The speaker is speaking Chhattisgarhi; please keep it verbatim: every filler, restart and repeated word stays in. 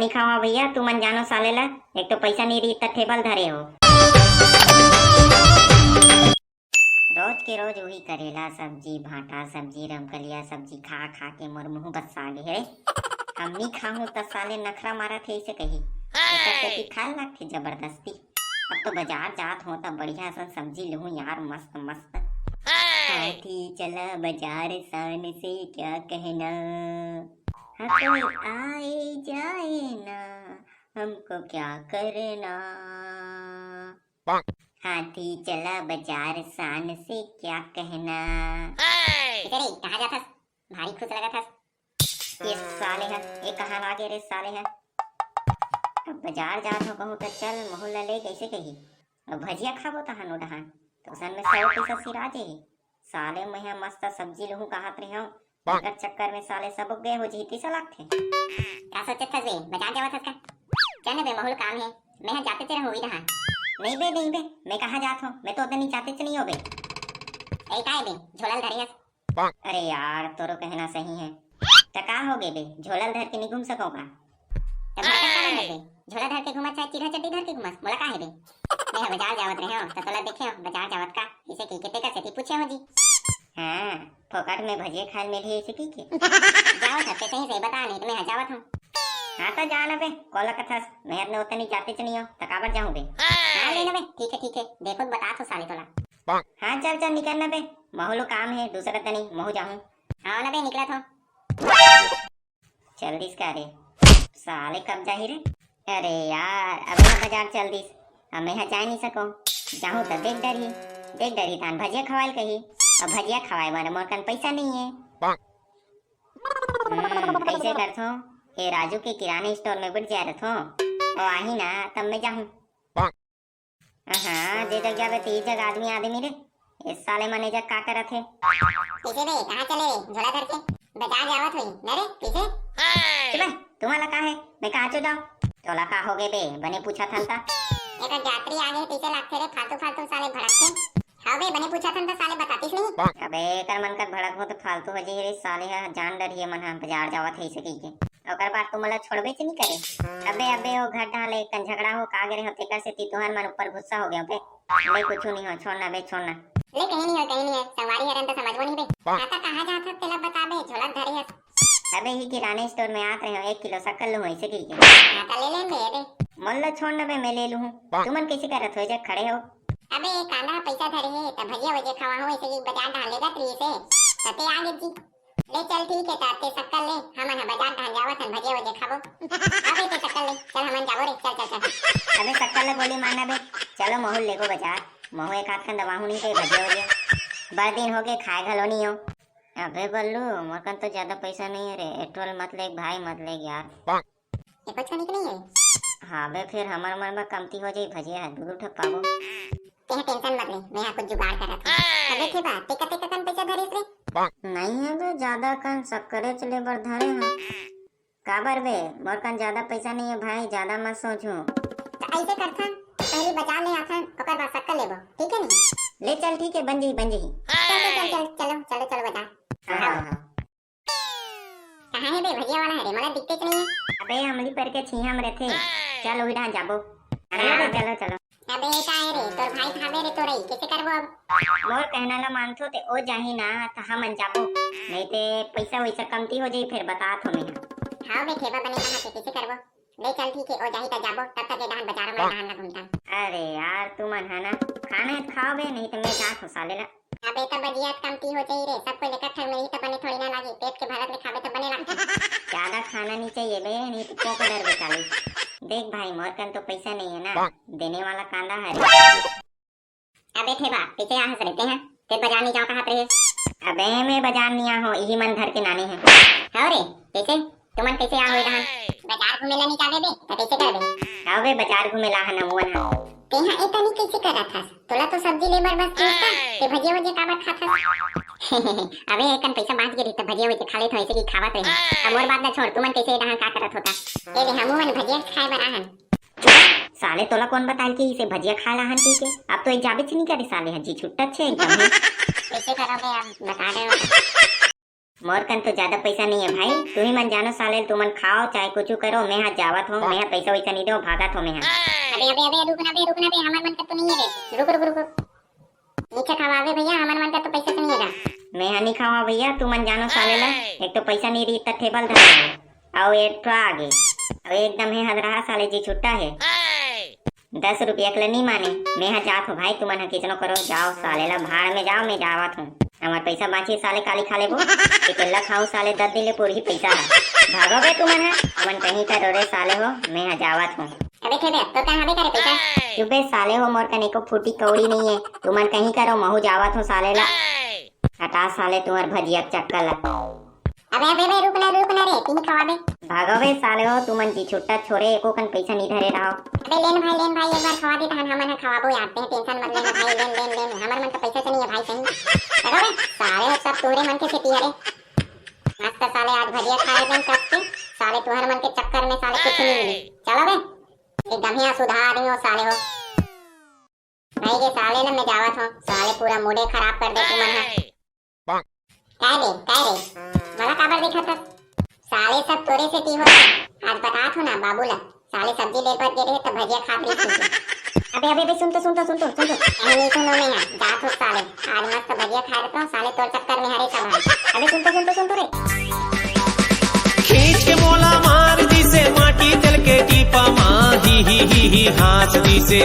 नहीं खावा भैया, तुमन जानो साले ला। एक तो पैसा नहीं रही, त टेबल धरे हो। रोज के रोज वही करेला सब्जी, भांटा सब्जी, रमकलिया सब्जी खा खा के मोर मुंह बस्सा गे हे। हम नहीं खाहूं त साले नखरा मारत हे, ऐसे कही। एकर सेती खाए लागथे जबरदस्ती। अब तो बाजार जात हो त बढ़िया सन सब्जी लूहूं यार, मस्त मस्त। हाथी चला बाजार शान से, क्या कहना। हाँ, कोई आए जाए ना, हमको क्या करना। हाथी चला बाजार शान से, क्या कहना। किसे रे, कहाँ जाथस? भारी खुश लगत हस। ये साले ह, ये कहाँ लागे रे साले ह? अब बाजार जात हो कहूँ त चल, महू ल ले, कैसे कही? अब भजिया खाबो तहान ओ डहान, त उसन में सौ पैसा सिरा जेही। साले, मैं ह मस्त सब्जी लूहूं कहत रहे हूँ, एकर चक्कर में साले सब गए हो जही, तैसा लागथे। का सोचत हस बे? बाजार जावत हस का? जाने बे, महू ल काम हे, मैं ह जाते तेरा होई रहा। नहीं बे, नहीं बे, मैं कहाँ जात हूँ, मैं तो उतनी जाते च नहीं हो बे। ए, का हे बे, झोला ल धरे हस? अरे यार, तोरो कहना सही है। त का हो गे बे, झोला ल धर के नहीं घूम सको का? त भटक काबर बे? झोला धर के घूमस चाहे चिरहा चड्डी धर के घूमस, मोला का हे बे? मैं ह बाजार जावत रहे हो, त तोला देखे हो, बाजार जावत का? इसे कही के तेकर सेती पूछे हो जी। हाँ, फोकट में भजिया खाए ल मिलही, इसे कही के। जावत हस ते सही सही बता, नहीं त मैं ह जावत हूँ। हाँ त जा ना बे, कोला कथस, मैं ह न उतनी जाते च नहीं हो, त काबर जाहूँ बे? हाँ ले ना बे, ठीक है, ठीक है, देखो त बतात हो साले तोला। हाँ चल चल, निकल ना बे, महू ल काम हे, दूसरा तनी, महू जाहूँ। हाँ ना बे, निकलत हो। चल दिस का रे? साले कब जाही रे? अरे यार, अब ना बाजार चल दिस। अब मैं ह जाए नहीं सको। जाहूँ त देख डरही। देख डरही तान भजिया खवाए ल कही। अब भजिया खवाए बर मोर कन पैसा नहीं है। हम्म, कैसे करथो? ए राजू के किराना स्टोर में बैठ जाए रथो। ओ आही ना, तब मैं जाहूँ। हाँ, जे जग जाबे ते जग आदमी आदमी रे। ए साले मैनेजर का करत हे? किसे बे, कहाँ चले रे? झोला धर के। बाजार जावत होही, न रे? किसे? चुप बे, तुम्हारा का है? मैं कहाँ चो जाऊँ? तोला का हो गे बे? बने पूछा थन ता। एक यात्री आ गए, पीछे लागथे रे, फालतू फालतू साले भड़कथे। हाँ बे, बने पूछा थन ता, साले बतातीस नहीं। अबे, एकर मन कर भड़क हो त फालतू हो जाही रे, साले ह जान डरिए मन ह, बाजार जावत हे इसे कही के। ओकर बाद तू मोला छोड़बे च नहीं करे। अबे, अबे, ओ घर डाले कन झगड़ा हो का गे रहे हो, तेकर सेती तुहर मन ऊपर गुस्सा हो गया बे। ले, कुछ नहीं हो, छोड़ ना बे, छोड़ ना। ले, कहीं नहीं हो, कहीं नहीं हो, संगवारी हरन तो समझबो नहीं बे। हाँ, त कहाँ जात हस, तेला बता बे, झोला धरे हस। अबे, ही किराना स्टोर में आत रहे हो, एक किलो शक्कर लूँ, ऐसे कही के। हाँ, त ले लेन बे, दे। मोला छोड़ ना बे, मैं ले लूँ। तुमन कैसे करत हो, जे खड़े हो? अबे, कांदा पैसा धरे हे, त भजिया वजिया खवाहूँ, ऐसे कि बाजार डाल लेगा त्री से, त ते आगे जी। ले चल ठीक है, त ते शक्कर ले, हमन ह बाजार धान जावत हन, भजिया वजिया खाबो। अबे ते शक्कर ले, चल हमन जाबो रे, चल, चल, चल। अबे शक्कर ले गोली मारना बे, चलो महू ल लेगो बाजार, महू एक आध कन दबाहूँ नहीं ते भजिया वजिया। बड़ दिन हो गए खाए घलो नहीं हो। अबे बल्लू, मोर कन तो ज्यादा पैसा नहीं है रे, एटोल मत लेग भाई, मत लेग यार। एको छनी के नहीं है? हाँ बे, फिर हमर मन बर कमती हो जाई भजिया, दू दू ठक पाबो। तेहा tension मत ले, मैं हा कुछ जुगाड़ करत हूँ। अबे खेबा, ते कते कन पैसा धरिस रे? नहीं है बे, ज्यादा कन शक्करे च ले बर धरे हूँ। काबर बे, मोर कन ज्यादा पैसा नहीं है भाई, ज्यादा मत सोचू। त ऐसे करथन, पहली बाजार ले आथन, ओकर बाद शक्कर लेबो, ठीक है नहीं? ले चल, ठीक है, बन जही, बन जही। चल, चल, चल, चल, चलो, चलो, चलो बाजार। हाँ, हाँ, हाँ। कहाँ है बे भजिया वाला? हरे मोला दिखते नहीं है। अबे अमली पर के छीहा में रहथे। चल उही डाहन जाबो। अरे हाँ। चलो चलो। अबे का है रे, तोर भाई खाबे रे तोरई, कैसे करबो अब? मोर कहना ला मानथो ते ओ जाही ना त हमन जाबो, नहीं ते पैसा वैसा कमती हो जाही फिर बता थो मैं। हाँ बे खेबा बने कहा थे कैसे करबो? ले चल ठीक है, ओ जाही त जाबो, तब तक ये डाहन बाजारों में डाहन ला घूमता। अरे यार तुमन है ना, खाना है त खाओ बे, नहीं तो मैं जात हूँ साले ला। अबे त बजिया कमती हो जाही रे, सब कोई लेकर ठग मिलही त बने थोड़ी ना लागी, पेट के भरत ले खाबे त बने लागथे। ज्यादा खाना नहीं चाहिए बे, नहीं तो पोक डर बेचाली। देख भाई, मोर कन तो पैसा नहीं है ना, देने वाला कांदा है रे। अबे थे बा, कैसे आ हस रे ते हैं? ते बाजार नहीं जाओ कहा थे? अबे मैं बाजार नहीं आ हो, यही मन धर के नानी है। हाँ रे, कैसे? तुमन कैसे आ होए रहन? बाजार घूमे ला नहीं जाबे बे, त कैसे करबे? आओ बे, बाजार घूमे ला हन अमुअन हा। तेहा ए तनी कैसे करत हस? तोला तो सब्जी ले बर बस चीज का, ते भजिया वजिया काबर खात हस? अबे एकन पैसा बांच गे रही त भजिया वजिया खा लेत हो, ऐसे की खावत रही। अब मोर बात ला छोड़, तुमन कैसे ए डहान का करत होता? ए ले हमू मन भजिया खाए बर आहन। साले तोला कौन बताइल कि इसे भजिया खाए ला हन की के? अब तो एक जाबे च नहीं करे साले ह, जी छुट्टा छे एकदम ही। कैसे करोगे अब बता दो। मोर कन तो ज्यादा पैसा नहीं है भाई, तुही मन जानो साले, तुमन खाओ चाहे कुछ करो, मैं हा जावत हूँ, मैं हा पैसा वैसा नहीं दो, भागत हूँ मैं हा। अबे अबे अबे, रुक ना बे, रुक ना बे, हमर मन कन तो नहीं है रे, रुक रुक रुक रुक। नीचे खवावे भैया, हमर मन कन तो पैसा तो नहीं है। मैं हा नहीं खावा भैया, तुमन जानो साले ला, एक तो पैसा नहीं रही, इतना टेबल धर, अउ एक ठो आगे, अउ एकदम है हदरहा साले जी छुट्टा है। दस रुपया के ले नहीं माने, मैं हा जात हूँ भाई, तुमन हा किसनो करो, जाओ साले ला भाड़ में जाओ, मैं जावत हूँ। हमर पैसा बाँची साले, काली खा लेबो। अकेल्ला खाऊं साले, दस दिन ले पूरही पैसा हा। भागो बे तुमन हा, तुमन कहीं करो रे साले हो, मैं हा जावत हूँ। अबे थे बे, तो कहाँ हवे करे पैसा? चुप बे साले हो, मोर कने एको फूटी कौड़ी नहीं है, तुमन कहीं करो, महू जावत हूँ साले ला। हटा साले तुम्हर भजिया के चक्कर ला। अबे अबे बे, रुक ना रुक ना रे, तिही खवा दे। भागो बे साले हो, तुमन जी छुट्टा छोरे, एको कन पैसा नहीं धरे रहो। अबे लेन भाई, लेन भाई, एक बार खवा दे तहन हमन हा खवाबो यार, ते टेंशन मत लेना भाई, लेन लेन लेन, हमर मन का पैसा तो नहीं है भाई सही। देखो बे साले हो, सब तोहरे मन के सेती हरे। मस्त साले आज भजिया खाए दिन कस के, साले तुहर मन के चक्कर में साले कुछ नहीं मिले। चलो बे, एकदम ही सुधार रही हो साले हो। भाई के साले ला मैं जावत हूँ, साले पूरा मूडे खराब कर दे तुमन हा। काय रे, काय रे, मला काबर देखत हस? साले सब तोरे सेती हो। आज बतात हूँ ना बाबू ला, साले सब्जी ले बर गे रहे त भजिया खात रही सुन। अबे अबे अबे, सुन तो सुन तो सुन तो सुन तो। अरे नहीं सुनो मैं हा, जात हूँ साले, आज मस्त भजिया खाए तो साले तोर चक्कर में हरे सब हा। अबे सुन तो सुन तो सुन तो रे। खींच के मोला मार दिसे, माटी तेल के टीपा मा ही ही ही ही हाँस दिसे।